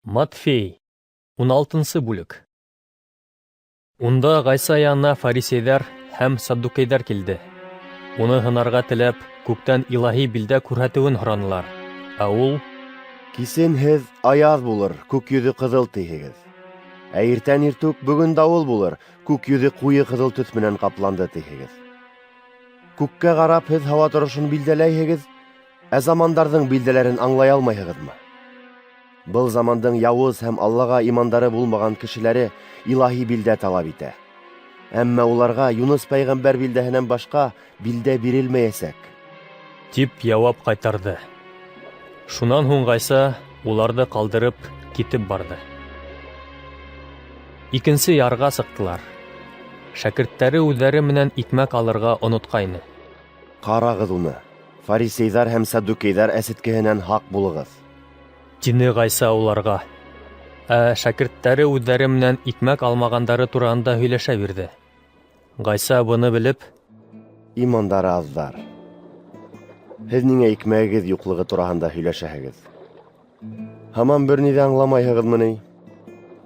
Матфей, 16-нсы бүлек. Унда Ғайса янына фарисейҙар һәм саддукейҙар килде. Уны һынарға теләп, күктән илаһи билдә күрһәтеүен һоранылар. Ә ул: Кисен һеҙ аяҙ булыр, күк йөҙө ҡыҙыл тиһегеҙ. Ә иртән иртүк бөгөн дауыл булыр, күк йөҙө ҡуйы ҡыҙыл төҫ менән ҡапланды тиһегеҙ. Күккә ҡарап һеҙ һауа торошон билдәләйһегеҙ, ә замандарҙың билдәләрен аңлай алмайһығыҙмы? Был замандың яуыз һәм Аллаға имандары булмаған кешеләре илаһи билдә талап итә. Әммә уларға Юныс пәйғәмбәр билдәһенән башҡа билдә бирелмәйәсәк. Тип яуап ҡайтарҙы. Шунан һуң Ғайса уларҙы ҡалдырып китеп барҙы. Икенсе ярға сыҡтылар. Шәкерттәре үҙҙәре менән икмәк алырға онотҡайны. Ҡарағыҙ уны, фарисейҙар һәм саддукейҙар әсеткеһенән һаҡ булығыҙ. Тине Ғайса уларға. Ә шәкерттәре үҙҙәре менән икмәк алмағандары тураһында һөйләшә бирҙе. Ғайса быны белеп: Имандары аҙҙар. Һеҙ ниңә икмәгегеҙ юҡлығы тураһында һөйләшәһегеҙ? Һаман бер ни ҙә аңламайһығыҙмы ни?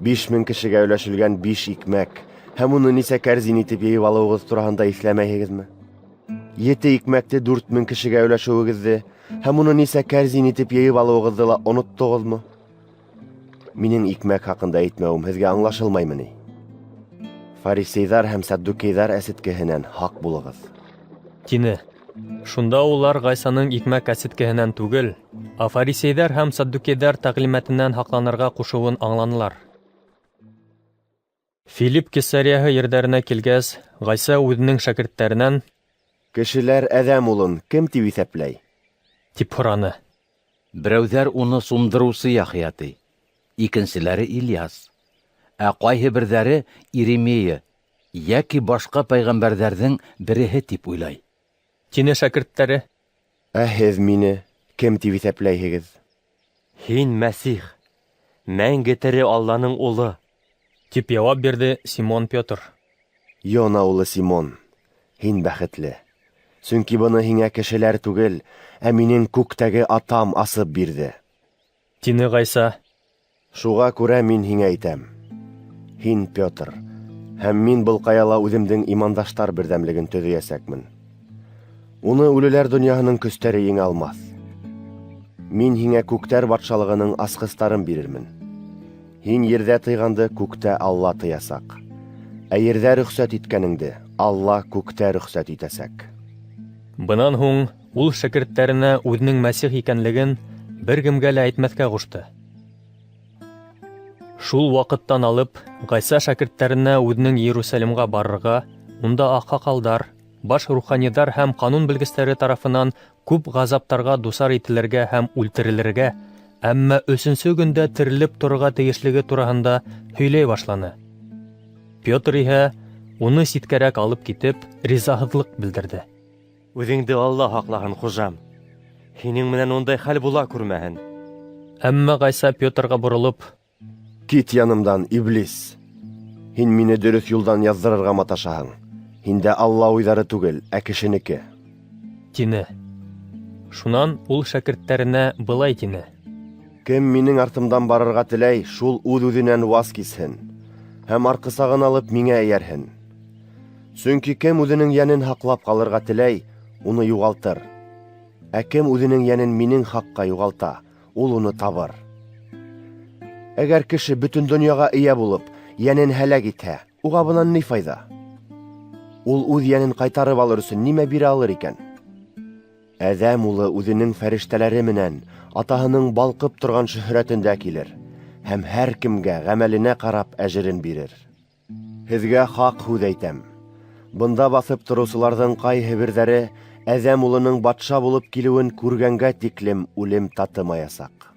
5000 кешегә өләшелгән 5 икмәк һәм уны нисә кәрзин итеп йыйып алыуығыҙ тураһында иҫләмәйһегеҙме? 7 икмәкте 4000 кешегә өләшеүегеҙҙе һәм уны нисә кәрзин итеп йыйып алыуығыҙҙы ла оноттоғоҙмо? Минең икмәк хаҡында әйтмәүем һеҙгә аңлашылмаймы ни? Фарисейҙар һәм саддукейҙар әсеткеһенән һаҡ булығыҙ. Тине. Шунда улар Ғайсаның икмәк әсеткеһенән түгел, ә фарисейҙәр һәм саддукейҙар тәғлимәтенән һаҡланырға ҡушыуын аңланылар. Филипп Кесарияһы ерҙәренә килгәс, Ғайса үҙенең шәкерттәренән: Кешеләр Әҙәм улын кем тип иҫәпләй? Тип һораны. Берәүҙәр уны сумдырыусы Яхъя ти, икенселәре Ильяс, ә ҡайһы берҙәре Иеремия йәки башҡа пәйғәмбәрҙәрҙең береһе тип уйлай. Тине шәкерттәре. Ә һеҙ мине кем тип иҫәпләйһегеҙ? Һин Мәсих, мәңге тере Алланың улы. Тип яуап бирҙе Симон Петр. Йона улы Симон, һин бәхетле. Сөнки быны һиңә кешеләр түгел, ә минең күктәге Атам асып бирҙе. Тине Ғайса. Шуға күрә мин һиңә әйтәм: һин Петр, һәм мин был ҡаяла үҙемдең имандаштар берҙәмлеген төҙөйәсәкмен. Уны үлеләр донъяһының көстәре еңә алмаҫ. Мин һиңә күктәр батшалығының асҡыстарын бирермен. Һин ерҙә тыйғанды күктә Алла тыясаҡ. Ә ерҙә рөхсәт иткәнеңде Алла күктә рөхсәт итәсәк. Бынан һуң ул шәкерттәренә үҙенең Мәсих икәнлеген бер кемгә лә әйтмәҫкә ҡушты. Шул ваҡыттан алып Ғайса шәкерттәренә үҙенең Иерусалимға барырға, унда аҡһаҡалдар, баш руханиҙар һәм ҡанун белгестәре тарафынан күп ғазаптарға дусар ителергә һәм үлтерелергә, әммә өсөнсө көндә терелеп торорға тейешлеге тураһында һөйләй башланы. Петр иһә уны ситкәрәк алып китеп, ризаһыҙлыҡ белдерҙе. Үҙеңде Алла һаҡлаһын, хужам. Һинең менән ундай хәл була күрмәһен. Әммә Ғайса Петрға боролоп: Кит янымдан, иблис! Һин мине дөрөҫ юлдан яҙҙырырға маташаһың. Һиндә Алла уйҙары түгел, ә кешенеке. Тине. Шунан ул шәкерттәренә былай тине: Кем минең артымдан барырға теләй, шул үҙ-үҙенән ваз кисһен һәм арҡысағын алып миңә эйәрһен. Сөнки кем үҙенең йәнен һаҡлап ҡалырға теләй, уны юғалтыр. Ә кем үҙенең йәнен минең хаҡҡа юғалта, ул уны табыр. Әгәр кеше бөтөн донъяға эйә булып, йәнен һәләк итһә, уға бынан ни файҙа? Ул үҙ йәнен ҡайтарып алыр өсөн нимә бирә алыр икән? Әҙәм улы үҙенең фәрештәләре менән атаһының балҡып торған шөһрәтендә килер һәм һәр кемгә ғәмәленә ҡарап әжерен бирер. Һеҙгә хаҡ һүҙ әйтәм. Бында баҫып тороусыларҙың ҡайһы берҙәре Әҙәм улының батша булып килеүен күргәнгә тиклем үлем татымаясаҡ.